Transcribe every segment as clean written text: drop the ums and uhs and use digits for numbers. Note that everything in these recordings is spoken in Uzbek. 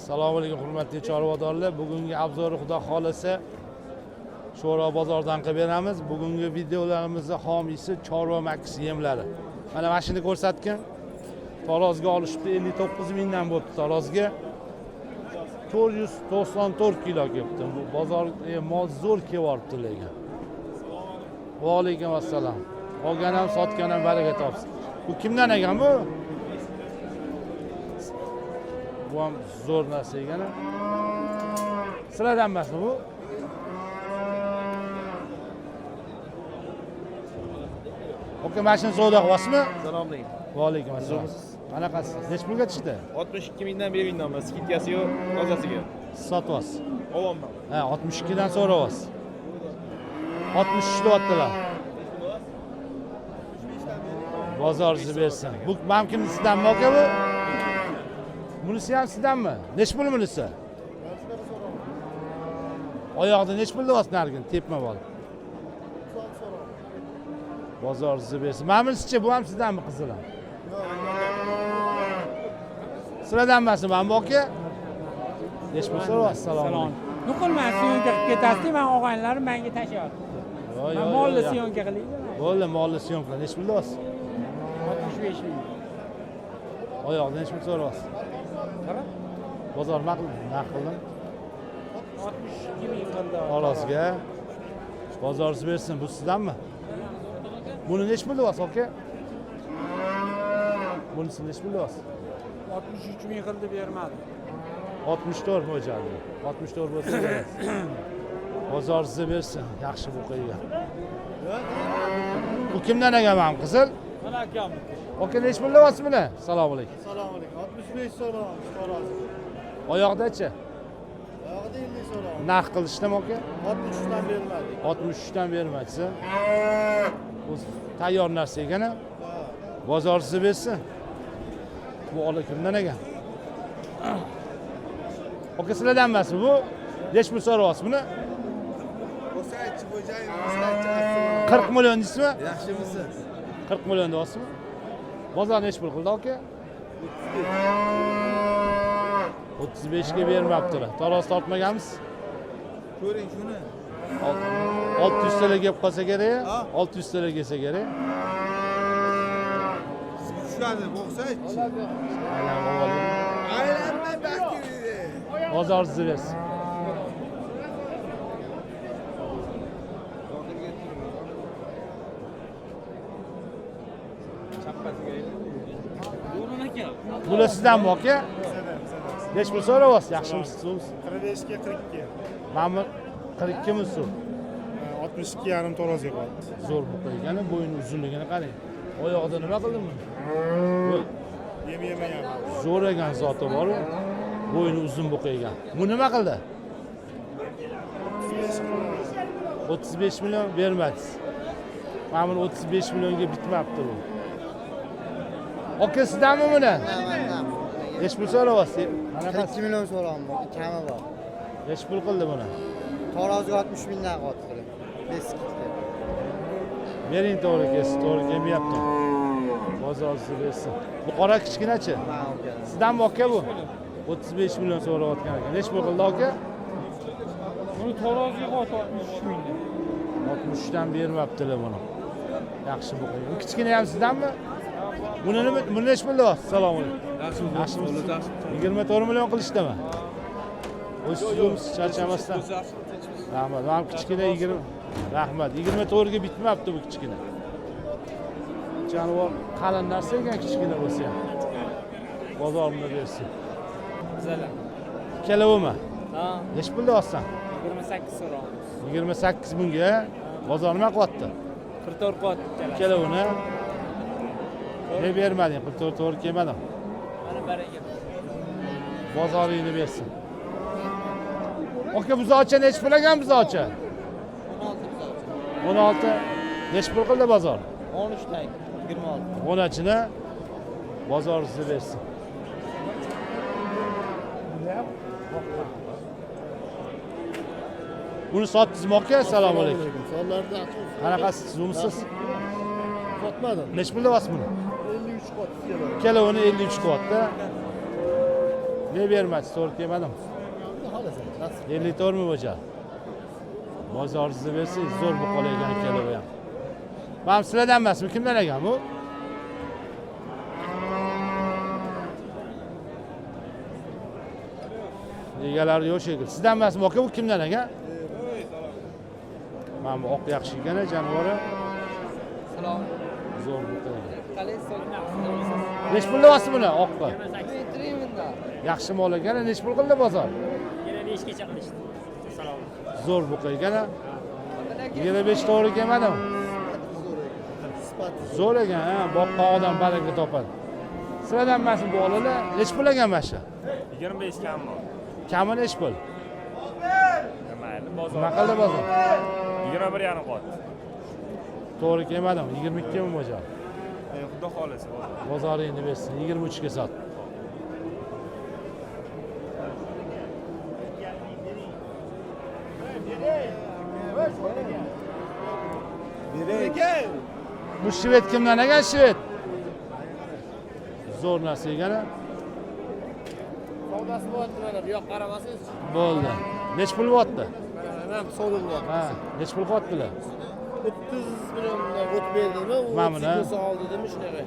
Assalomu alaykum hurmatli chorvadorlar. Bugungi obzorni Xudo xolasa Sho'ro bozoridan qilib beramiz. Bugungi videolarimizning homiysi Chorva Max yemlari. Mana mashina ko'rsatgan. Tarozga olishibdi 59 mingdan bo'libdi tarozga. 494 kilo kelibdi. Bu bozor mol zo'r kelib lekin. Va alaykum assalom. Olgan ham sotgan ham baraka topsin. Bu kimdan ekan bu? Bu ham zo'r narsa ekan. Sizlardan emasmi bu? Aka, mashina savdo qilyapsizmi? Assalomu alaykum. Va alaykum assalom. Qanaqasiz? Necha pulga chiqdi? 62 mingdan bering noma, skidkasi yo'q, tozasiga. Siz sotyapsiz. Olyapman. Ha, 62 dan so'rayapsiz. 63 deyaptilar. Bozor sizni bersin. Bu mamkin sizdanmi aka bu? Bunisi ham sizdanmi? Necha pul bunisi? Oyoqda necha pul deyapsiz narigini tepma bor. Bozor sizni bersin. Mana bunisichi, bu ham sizdanmi qizil ham? Sizlardan emasmi mana bu aka? Necha pul so'rayapsiz? Assalomu alaykum. Nuqul man syomka qilib ketasiz, man og'aynilarim menga tashlayapti. Yo, Man yo, molni yo, yo. syomka qilaydi. Bo'ldi, molni syomka. Necha pul deyapsiz? 65 ming. Oyoqda necha pul so'rayapsiz? Bozor nima qildi? Narx qildim. 62 ming qildi. Xorozga. Bozor siz bersin. Bu sizdanmi? Buni necha pul deyapsiz aka? Bunisi necha pul deyapsiz? 63 ming qildi, bermadi. 64 mo'ljalda. 64 bo'lsa berasiz. Bozor sizni bersin. Yaxshi bu qo'ygan. Bu kimdan ekan mana qizil? Mana akamniki. Aka, necha pul deyapsiz buni? Assalomu alaykum. Assalomu alaykum. 65 so'rayapmiz tarozi. Oyoqdachi? Oyog'ida 50 so'rayapmiz. Narx qilishdimi aka? 63 dan bermadik. 63 dan bermadisiz. O'zi tayyor narsa ekan. Bozor sizni bersin. Bu ola kimdan ekan? Aka, sizlardan emasmi bu? Necha pul so'rayapsiz buni? Bo'lsa-chi, xo'jayin, bo'lsa-chi. 40 million deysizmi? Yaxshimisiz? 40 million deyapsizmi? Bozor necha pul qildi aka? 35 ga bermabdilar. Taroz tortmaganmiz? Ko'ring shuni. 600 TL kelib qolsa kerak. 600 TL kelsa kerak. Sizga tushadi, bo'lsa-chi. Aylanib oling. Aylanma bakiri. Bozor sizni bersin. Bular sizdanmi aka? Necha pul so'rayapsiz? Yaxshimisiz? Suvsiz? 45 ga 42. Mana bu 42 mi suv? 62 yarim tarozga qoldi. Zo'r bu qo'ygan, bo'yni uzunligini qarang. Oyog'ida nima qildi buni? Bu Yem yemagan. zo'r ekan zoti bor. Bo'yni uzun bu qo'ygan. Bu nima qildi? 35 million bermadingiz. Mana buni 35 millionga bitmabdi bu. Aka, sizdanmi buni? Necha pul so'rayapsiz? Qanaqasi? 42 million so'rayapman, kami bor. Necha pul qildi buni? Taroziga 60 mingdan qotdi. Beskitga. Bering to'g'ri kelsin, to'g'ri kelmayapti. Bozor sizni bersin. Bu qora kichkinachi? Sizdanmi aka bu? 35 million so'rayotgan ekan. Necha pul qildi aka? Buni taroziga qo'ydi 63 mingdan. 63 dan bermabdilar buni. Yaxshi bu. Bu kichkina ham sizdanmi? Buni nima, buni necha pul deyapsiz? Assalomu alaykum. Yaxshimisiz? 24 million qilishdimi? O'zsiz charchamasdan. Rahmat. Mana kichkina 20. Rahmat. 24 ga bitmabdi bu kichkina. Jonivor qalin narsa ekan kichkina bo'lsa ham. Bozorimni bersin. Bizalar. Ikkalovimi? Ha, Necha pul deyapsan? 28 so'rayapmiz. 28 mingga bozor nima qilyapti? 44 qo'yapti ikkalasi. Ikkalovini ne bermading? 44 to'g'ri kelmadim. Mana baraka. Bozoringni bersin. Aka, buzoqcha necha pul ekan buzoqcha? 16. Necha pul qildi bozor? 13 dan 26. O'nachini bozor sizni bersin. Buni sotdingizmi aka? Assalomu alaykum. Sonlarda yaxshi. Qanaqasiz, tuzukmisiz? Sotmadim. Necha pul deyapsiz buni? 53 qotdi. Ikkalovini 53 qilyapti. Ne bermadi, to'g'ri kelmadim. Xohlasa, nasib. 54 ming bo'cha. Bozoringizni bersangiz zo'r buqalar ekan ikkalovi ham. Mana sizlardan emasmi? Kimdan ekan bu? Egalari yo'q shekilli. Sizdan emasmi aka, bu kimdan ekan? Mana bu oq yaxshi ekan jonivori. Salom. Zo'r buqa ekan. Qalaysiz? Nech pul deyapsiz buni oqqa? Menda. Yaxshi mol ekan, nech pul qildi bozor? 25 gacha qilishdi. Salom. Zo'r buqa ekan. 25 to'g'ri kelmadimi? Sifati Zo'r ekan, ha, boqqan odam baraka topadi. Sizlardan emasmi bu bolalar? Nech pul ekan mana shu? 25 kam bor. Kami nech pul? Mayli, bozor. Nima qildi bozor? 21,5 qotdi. To'g'ri kelmadimi? 22 ming bozor. Xudo xolasa bozor. Bozoringni bersin, 23 ga sot. Bu shved kimdan ekan shved? Zo'r narsa ekan. A? Savdosi bo'lyapti mana, bu yoqqa qaramasangiz. Bo'ldi. Nech pul bo'lyapti? Mana ham savdo bo'lyapti. Ha, nech pul qilyaptilar? 30 milliondan o'tib berdimi? Mana buni? 32 bo'lsa oldi dedimi shunaqa.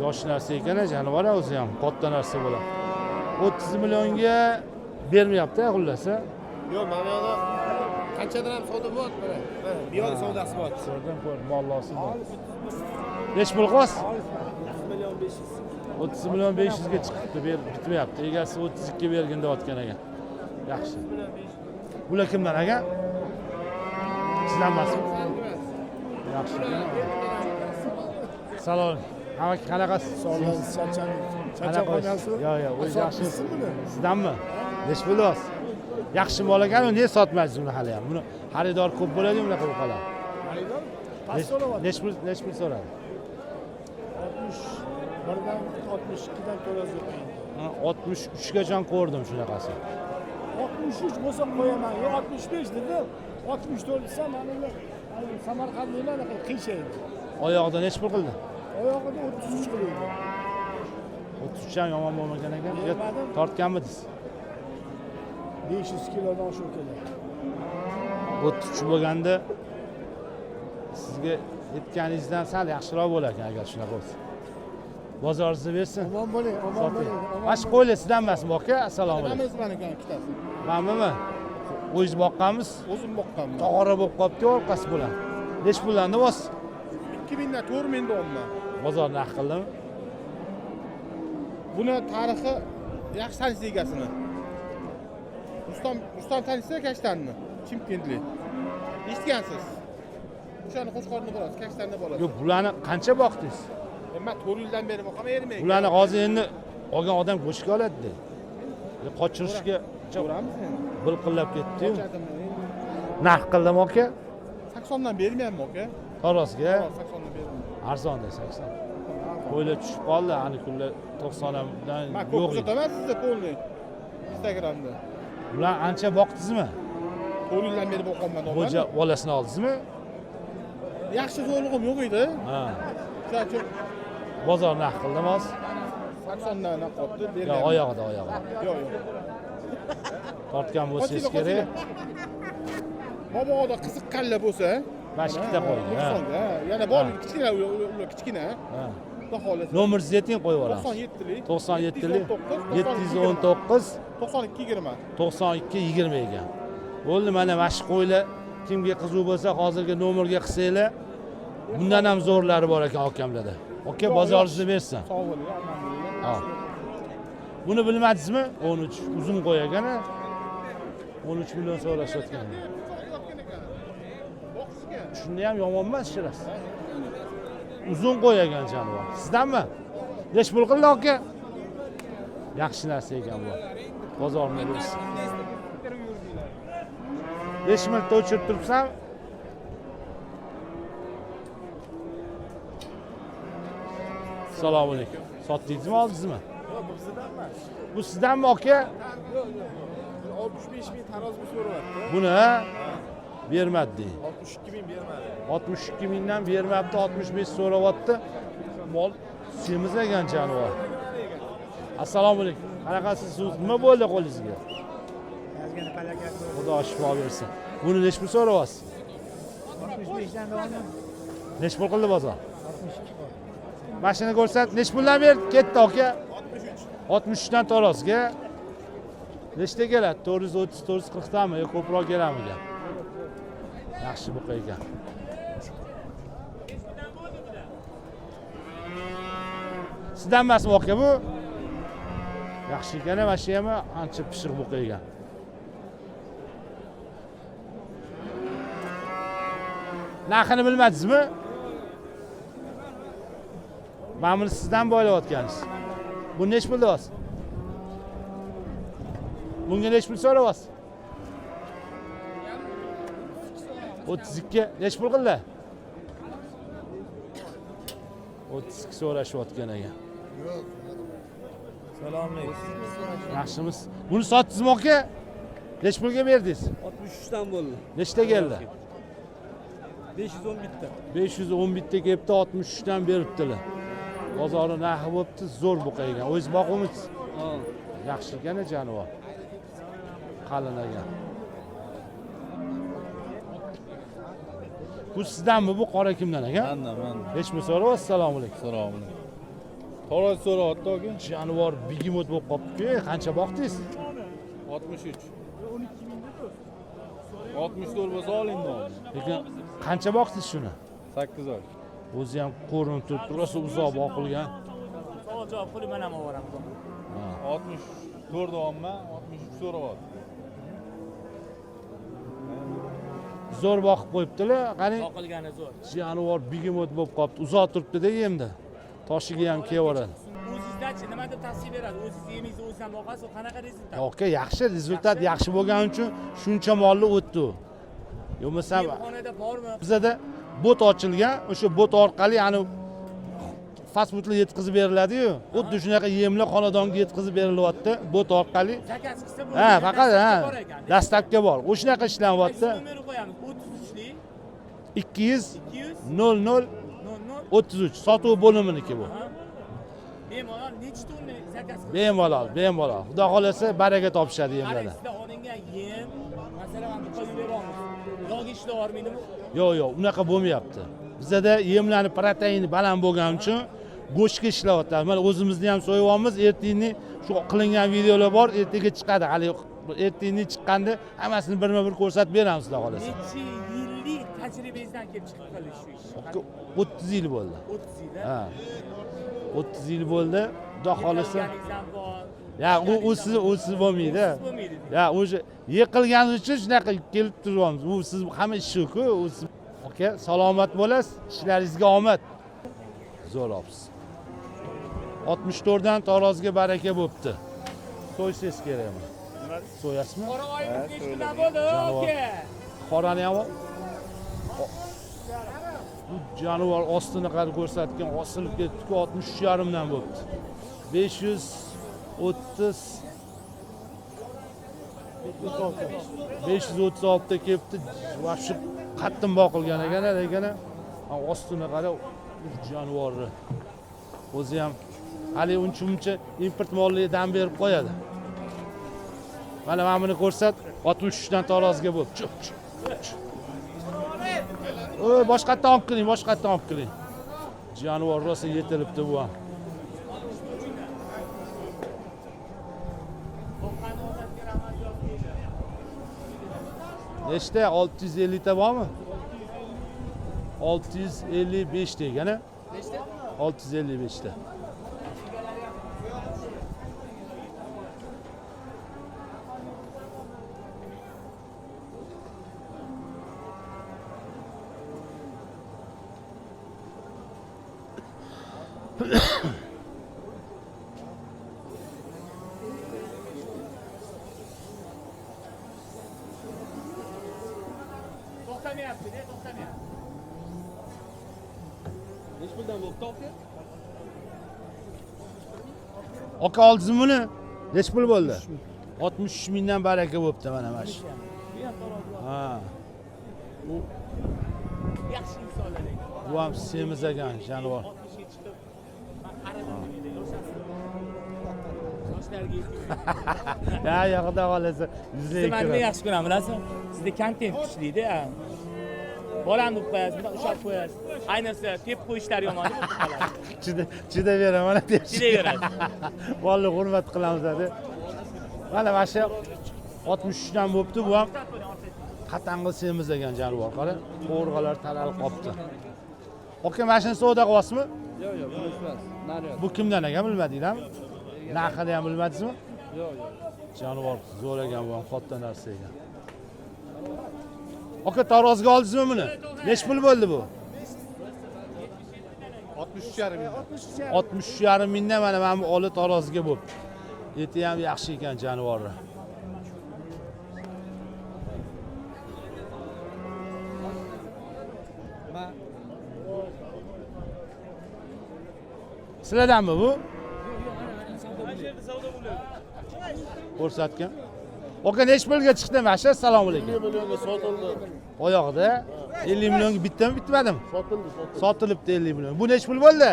Yosh narsa ekan, jonivor o'zi ham katta narsa bo'ladi. 30 millionga bermayapti xullas. A? Yo'q, mana bu yoqda qanchadan ham savdo bo'lyapti mana. Mana bu yoqda savdosi bo'lyapti. Ko'rdim, ko'r, mollosi bor. Nech pul qilyapsiz? 30 million 500 ga chiqibdi, ber bitmayapti. Egasi 32 bergin deyotgan ekan. Yaxshi. Bular kimdan aka? Sizdan emasmi? Yaxshi. Salom. Hamma qanaqasiz? Qanaqa? Yo'q, yo'q, o'zi yaxshi. Sizdanmi? Nech pul deyapsiz? Yaxshi mol ekan, ne sotmaysiz uni hali ham? Buni xaridor ko'p bo'ladi bunaqa buqalar. Xaridor Nech pul, nech pul so'radi? 61dan 62dan to'lasa qo'ying. Ha, 63 gacha ko'rdim shunaqasi. 63 bo'lsa qo'yaman, yo 65 dedi. 64 desam mana ular Samarqandliklar anaqa qiyshaydi. Oyog'ida nech pul qildi? Oyog'ida 33 qiluvdi. 33 ham yomon bo'lmagan ekan. Yo, Bermadim. Tortganmidingiz? 500 kilodan oshib keladi. 33 bo'lganda sizga aytganingizdan sal yaxshiroq bo'lar ekan agar shunaqa bo'lsa. Bozoringizni bersin. Omon bo'ling, omon Soting. bo'ling. omon Mana shu qo'ylar sizdan emasmi aka? Assalomu alaykum. Emas maniki ikkitasi. Manimi? O'zingiz boqqanmiz? O'zim boqqanman. Tog'ora bo'lib qolibdi orqasi bilan. Nech puldan deyapsiz? 2000dan 4000 deyapman. Bozor narx qildimi? Buni tarixi yaxshi taniysiz egasini. Rustam Rustam taniysiz Kashtanni, Chimkentlik. Eshitgansiz. O'shani qo'chqorni bolasi, Kashtanni bolasi. Yo'q, bularni qancha boqdingiz? Men 4 yildan beri boqaman ermak. Bularni hozir endi olgan odam go'shtga oladi-da. Qochirishga Ko'ramiz endi. bilqillab ketdi-yu. Qochadimi? Narx qildimi aka? 80 dan bermayapman aka. Tarozga 80 dan bermayman. arzonda 80. Qo'ylar tushib qoldi, ani kunlar 90 dan Men ko'p yo'q edi. kuzataman sizni полный Instagramda. Bular ancha boqdingizmi? 4 yildan beri boqaman. Bo'ja bolasini oldingizmi? Yaxshi zo'rlig'im yo'q edi. Ha. Shuning uchun Bozor narx qildimi hozir? 80 dan qotdi, Yo'q, bermayman. oyog'ida, oyog'ida. Yo'q, yo'q. Tortgan bo'lsangiz Qochinglar, kerak. Mabodo qiziqqanlar bo'lsa, Mana shu ikkita qo'ying, ha. 90 ga, yana bor Ha. kichkina ular kichkina. Ha. Xudo xohlasa. Nomeringizni ayting, qo'yib yuboramiz. 97lik 97lik 719 92 20. 92 20 ekan. Bo'ldi, mana mana shu qo'ylar kimga qiziq bo'lsa hozirgi nomerga qilsanglar, bundan ham zo'rlari bor ekan akamlarda. Aka bozoringizni bersin. Sog' bo'ling, alhamdulillah. Ha. Buni bilmadingizmi? 13 uzun qo'y ekan. a? 13 million so'rashayotgan. Shunda ham yomon emas shirasi. Uzun qo'y ekan jonivor. Sizdanmi? Nech pul qildi aka? Yaxshi narsa ekan bu. Bozorni bersin. 5 minutda o'chirib turibsan. Assalomu alaykum. Sotdingizmi, oldingizmi? Bu sizdanmi aka? 65 ming tarozga so'rayapti. Buni ha? Bermadi deng. 62 ming bermadi. 62 mingdan bermabdi, 65 so'rayapti. Mol semiz ekan jonivor. Assalomu alaykum. Qanaqasiz nima bo'ldi qo'lingizga? Ozgina palakat bo'ldi. Xudo shifo bersin. Buni nechi pul so'rayapsiz? 65 dan oldim. Nechi pul qildi bozor? 62 qoldi. Mashina ko'rsat, nechi puldan berdi? Ketdi aka. 63. 63 dan tarozga. Nechta keladi? 430, 440 tami yo ko'proq keladimi? Yaxshi buqa ekan. Sizdan emasmi aka bu? Yaxshi ekan, mana shu ham ancha pishiq buqa ekan. Narxini bilmadingizmi? Mana buni sizdan boylayotgansiz. Bu nechi pul deyapsiz? Bunga nechi pul so'rayapsiz? 32 nechi pul qildi? 32 so'rashayotgan ekan. Salom alaykum. Yaxshimiz. Buni sotdingizmi aka? Nechi pulga berdingiz? 63 dan bo'ldi. Nechta keldi? 511 ta. 511 ta kelibdi, 63 dan beribdilar. Bozori narxi bo'pti, zo'r buqa ekan. O'zingiz boquvmisiz? Ha. Yaxshi ekan jonivor. Qalin ekan. Bu sizdanmi, bu qora kimdan ekan? Mandan, mandan. Hech pul so'rayapsiz? Assalomu alaykum. Salom alaykum. Taroz so'rayapti aka. Jonivor begemot bo'lib qolibdi-ku. Qancha boqdingiz? 63. 64 bo'lsa oling deb. Lekin qancha boqdingiz shuni? 8 oy. O'zi ham ko'rinib turibdi, rosa uzoq boqilgan. Savol javob qilib man ham olib 64 deyapman, 63 so'rayapti. Zo'r boqib qo'yibdilar. Qarang, Boqilgani zo'r. jonivor begemot bo'lib qolibdi. Uzoq turibdi-da endi. Toshiga ham kelaveradi. O'zingizdachi nima deb tavsiya beradi? O'zingiz yemingizni o'zingizdan boqasiz, qanaqa rezultat? Aka, yaxshi rezultat, yaxshi bo'lgani uchun shuncha molni o'tdi. Bo'lmasam Yemxonada bormi? bizada bot ochilgan, o'sha bot orqali ya'ni fast foodlar yetkazib beriladi-yu. Xuddi shunaqa yemlar xonadonga yetkazib berilyapti bot orqali. Zakaz qilsa bo'ldi. Ha, faqat ha, bor ekan. dastlabki bor. O'shanaqa ishlanyapti. Nomeri qo'yamiz. 33lik 200 200 00 00 33 sotuv bo'liminiki bu. Bemalol necha tonna zakaz qilsa? Bemalol, bemalol. Xudo xolasa baraka topishadi Qarang, yemlarda. sizda olingan yem, masalan, mana bu qo'yib beramiz. Yog' ishlab olmaydimi? Yo'q, yo'q, unaqa bo'lmayapti. Bizada yemlarni proteini baland bo'lgani uchun go'shtga ishlayapti. Mana o'zimizni ham so'yapmiz, ertangi shu qilingan videolar bor, ertaga chiqadi. Hali ertangi chiqqanda hammasini birma-bir ko'rsatib beramiz xudo xolasa. Necha yillik tajribangizdan kelib chiqib qilish shu ish? 30 yil bo'ldi. 30 yil. Ha. 30 yil bo'ldi. Xudo xolasa. Yiqilganingiz ham bor. Ya, u siz bo'lmaydi. Siz bo'lmaydi. Ya, o'sha yiqilgani uchun shunaqa kelib turyapmiz. U siz hamma ishi-ku, u siz. Aka, salomat bo'lasiz, ishlaringizga omad. Zo'r olibsiz. 64 dan tarozga baraka bo'pti. So'ysangiz kerakmi? So'yasizmi? Qora oyimiz nechta bo'ldi, aka? Qorani ham bu jonivor ostini qara ko'rsatgan, osilib ketdi-ku, 63,5 dan bo'pti. 530 536 ta kelibdi. Вообще qattiq boqilgan ekan, lekin ostini qara, jonivorni. O'zi ham hali uncha muncha import molli dam berib qo'yadi. Mana mana buni ko'rsat, 63 dan tarozga bo'lib. Chup, chup, chup. Oy, boshqatdan olib keling, boshqatdan olib keling. Jonivor rosa yetilibdi bu ham. Nechta? 650 ta bormi? 655 ta ekan, a? Nechta? 655 ta. To'xtamayapti, ne to'xtamayapti. Nechi puldan bo'pti aka? Aka, oldingizmi buni? Nechi pul bo'ldi? 63 mingdan baraka bo'pti mana mana shu. Ha. U Yaxshi insonlar ekan. bu ham semiz ekan jonivor. 60 ga chiqib, man qaradim deydi, yoshasiz. Ishlariga yeting. Ya, yo'q, xudo xohlasa Sizni man nima yaxshi ko'raman, bilasizmi? Sizda kontent kuchlida. Bolamni urib qo'yasiz, bundoq ushlab qo'yasiz. Ayniqsa tepib qo'yishlari yomon deb qoladi. Chidaveraman deb. Chidayverasiz. Bolalar hurmat qilamiz dedi. Mana shu 63 dan bo'libdi, bu ham qatang'i semiz ekan jonivor, qara. Qo'rg'alar taralib qolibdi. Aka, mashina savdo qilyapsizmi? Yo'q, yo'q, buni emas. Naryoq. Bu kimdan ekan bilmadinglarmi? Narxini ham bilmadingizmi? Yo'q, yo'q. Jonivor zo'r ekan bu ham, katta narsa ekan. Aka, tarozga oldingizmi buni? Nechi pul bo'ldi bu? 63,5 ming. 63,5 mingdan mana bu oli tarozga bo'libdi. Eti ham yaxshi ekan jonivorni. Sizlardanmi bu? Ko'rsatgan. Aka, nechi pulga chiqdi mana shu? Assalomu alaykum. 50 millionga sotildi. Oyog'ida 50 millionga bitdimi, bitmadimi? Sotildi, sotildi. Sotilibdi 50 million. Bu nechi pul bo'ldi?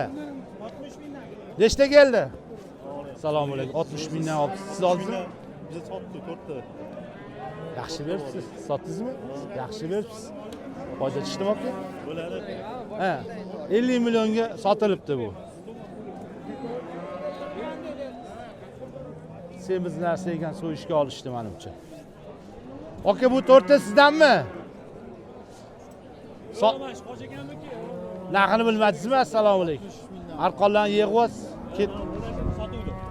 60 mingdan. Nechta keldi? Assalomu alaykum. 60 mingdan olibsiz. Siz oldingizmi? Biz sotdik, to'rtta. Yaxshi beribsiz. Sotdingizmi? Yaxshi beribsiz. Foyda tushdimi aka? Bo'ladi. Ha. 50 millionga sotilibdi bu. Semiz narsa ekan, so'yishga olishdi menimcha. Aka, bu to'rtta sizdanmi? Narxini bilmadingizmi? Assalomu alaykum. Arqonlarni yig'yapsiz. Ket.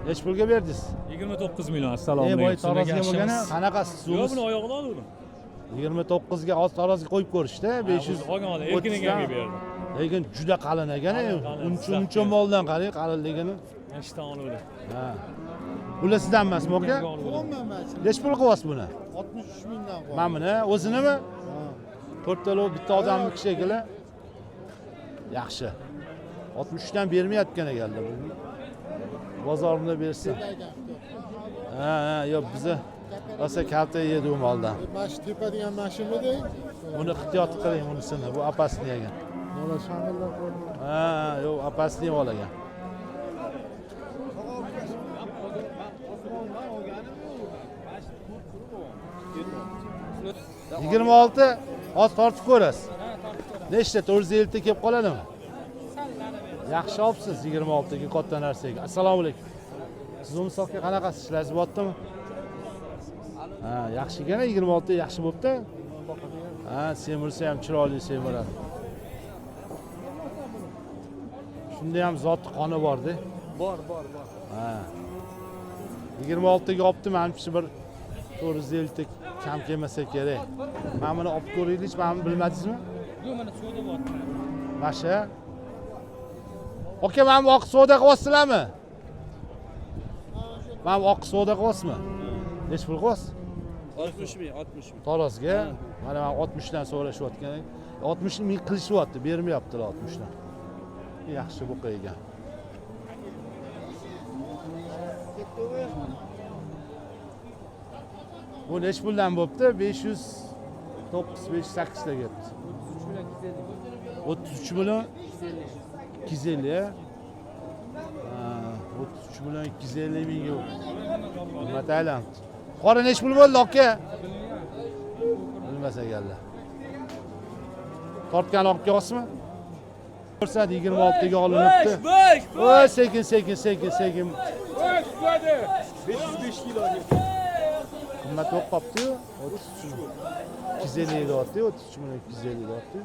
Nechi pulga berdingiz? 29 million. Assalomu Ey, boy alaykum. tarozga bo'lgani qanaqasi? Yo'q, buni oyog'idan oldim. 29 ga hozir tarozga qo'yib ko'rishdi. 500 Olgan odam erkin ekanga berdi. Lekin juda qalin ekan. Qalin, Uncha moldan qarang qalinligini. Ishdan oluvdi. Ha. Bular sizdan emasmi aka? Nechi pul qilyapsiz buni? 63 mingdan qo'y. Mana buni o'zinimi? To'rttala bitta odamniki shekilli. Yaxshi. 63 dan bermayotgan ekanlar. Bozorimda bersin. Ha, ha, yo'q, biza rosa kalta yedi u moldan. Mana shu tepadigan mashinamidi? Buni ehtiyot qiling bunisini, bu apasini yegan. Bola shang'illab qo'ydi. Ha, yo'q, apasini yeb olgan. Yigirma olti hozir tortib ko'rasiz. Nechta? 450 ta kelib qoladimi? Yaxshi olibsiz 26 ga katta narsa ekan. Assalomu alaykum. Siz umsofga qanaqasiz? Ishlaringiz bo'lyaptimi? Ha, yaxshi ekan, 26 yaxshi bo'pti. Ha, semirsa ham chiroyli semiradi. Shunda ham zoti qoni bor-da. Bor, bor, bor. Ha. 26 ga olibdi, manimcha bir 450 ta kam kelmasa kerak. Mana buni olib ko'raylik, mana buni bilmadingizmi? Yo'q, mana savdo bo'lyapti. Mana shu. Aka, mana bu oq savdo qilyapsizlarmi? Mana bu oq savdo qilyapsizmi? Nechi pul qilyapsiz? 60 ming, 60 ming. Tarozga. Mana men 60 dan so'rashyotgan. 60 ming qilishyapti, bermayaptilar 60 dan. Yaxshi buqa ekan. Bu nechi puldan bo'pti? 509, 508 ta ketdi. 33 million 250. Ha, 33 million 250 mingga qimmat aylanibdi. Qora nechi pul bo'ldi aka? Bilmas ekanlar. Tortgan olib kelyapsizmi? Ko'rsat 26 ga olinibdi. Voy, sekin, sekin, sekin, sekin. 505 kilo. Qimmat bo'lib qolibdi-yu. 33 million 250 deyapti, 33 million 250 deyapti.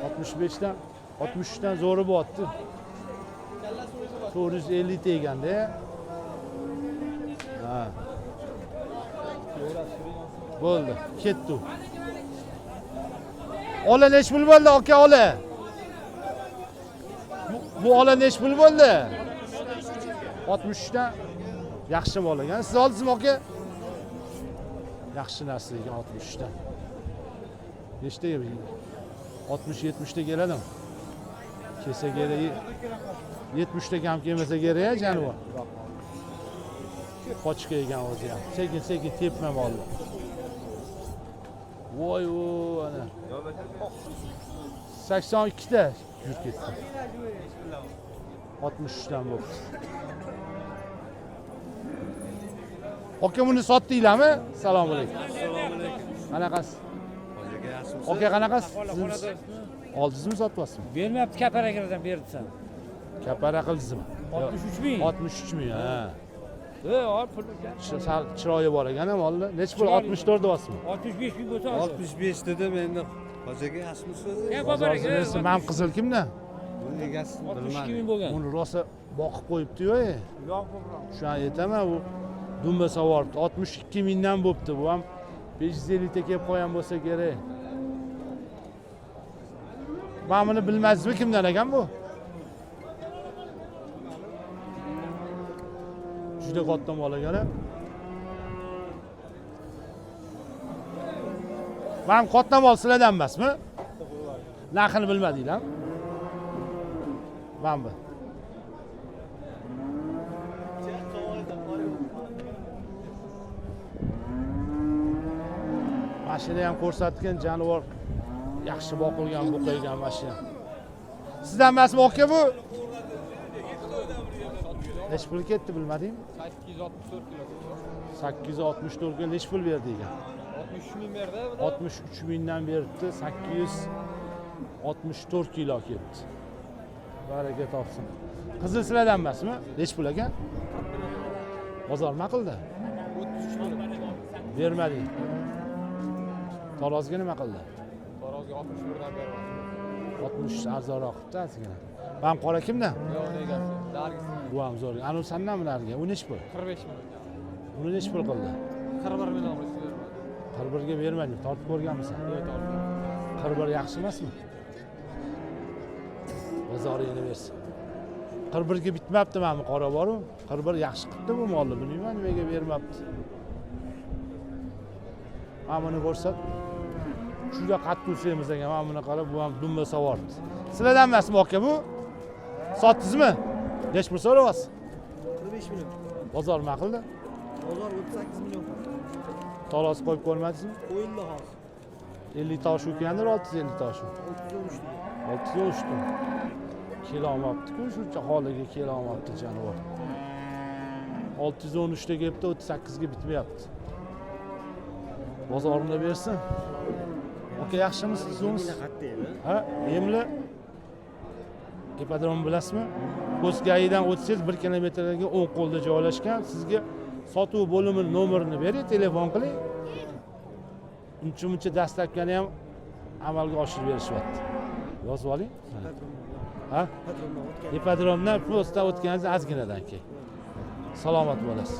65 dan 63 dan zo'ri bo'lyapti. 450 teganda. Ha. Bo'ldi, ketdi u. Ola nechi pul bo'ldi aka, ola? Bu ola nechi pul bo'ldi? 63 dan yaxshi mol ekan. Siz oldingizmi aka? Yaxshi narsa ekan 63 dan. Nechtaga? 60-70 ta keladimi? Kelsa kerak. 70 ta kam kelmasa kerak jonivor. Qochka ekan o'zi ham. Sekin sekin tepma molni. Voy o ana. 82 ta yurib ketdi. 63 dan bo'libdi. Aka, buni sotdinglarmi? Assalomu alaykum. Qanaqasiz? Aka, qanaqasiz? Oldingizmi, sotyapsizmi? Bermayapti, kapara kirasan, bersan. Kapara qildingizmi? 63 ming. 63 ming, ha. E, ol pul. Sal chiroyi bor ekan molni. Nechi pul? 64 deyapsizmi? 65 ming bo'lsa. 65 dedim endi. Hoji aka, yaxshimisiz? Bozor. Man qizil kimdan? Buni egasini 62 bilmadim. Ming bo'lgan. Buni rosa boqib qo'yibdi-yu. Shu an aytaman, u dumba savoribdi. 62 mingdan bo'pti. Bu ham 550 ta kelib qo'yan bo'lsa kerak. Men buni bilmaysizmi kimdan ekan bu? Juda katta mol ekan. Man katta mol sizlardan emasmi? Narxini bilmadinglar? Man bu. Mashina ham ko'rsatgan, jonivor yaxshi boqilgan, buqaygan mashina. Sizdan emasmi aka bu? Nechi pul ketdi bilmadingmi? 864 kilo. 864 ga nechi pul berdi ekan? 63 ming berdi. 63 mingdan beribdi, 864 kilo ketdi. Baraka topsin. Qizil sizlardan emasmi? Nechi pul ekan? Bozor nima qildi? 33 ming. Bermading. Tarozga nima qildi? Tarozga 61 dan berdi. 60 arzonroq qilibdi ozgina. Man qora kimdan? Yo'q, egasi. Nargisi. Bu ham zo'r. Anu sandanmi narigi? U nechi pul? 45 ming. Uni nechi pul qildi? 41 million qilib bermadi. 41 ga bermadik. Tortib ko'rganmisan? Yo'q, tortib. 41 yaxshi emasmi? Bozoringni bersin. 41 ga bitmabdi mana bu qora boru. 41 yaxshi qilibdi bu molni, bilmayman nimaga bermabdi. Mana buni ko'rsat. Juda qattiq semiz ekan. Mana buni qarab, bu ham dumba savordi. Sizlardan emasmi aka bu? Sotdingizmi? Nechi pul so'rayapsiz? 45 million. Bozor nima qildi? Bozor 38 million. Tarozi qo'yib ko'rmadingizmi? Qo'yildi hozir. 50 tosh ekandir, 650 tosh. 613 degan. 613 Kelolmabdi-ku, shuncha holiga kelolmabdi jonivor. 613 ta kelibdi, 38 ga bitmayapti. Bozorini bersin. Aka, yaxshimisiz, tuzukmisiz? Ha, emli. Ipodrom bilasizmi? Ko'zgayidan o'tsangiz 1 kilometrga o'ng qo'lda joylashgan. Sizga sotuv bo'limining nomerini bering, telefon qiling. Uncha muncha dastlabkani ham amalga oshirib berishyapti. Yozib oling. Ha? Ipodromdan postdan o'tganingizda ozginadan keyin. Salomat bo'lasiz.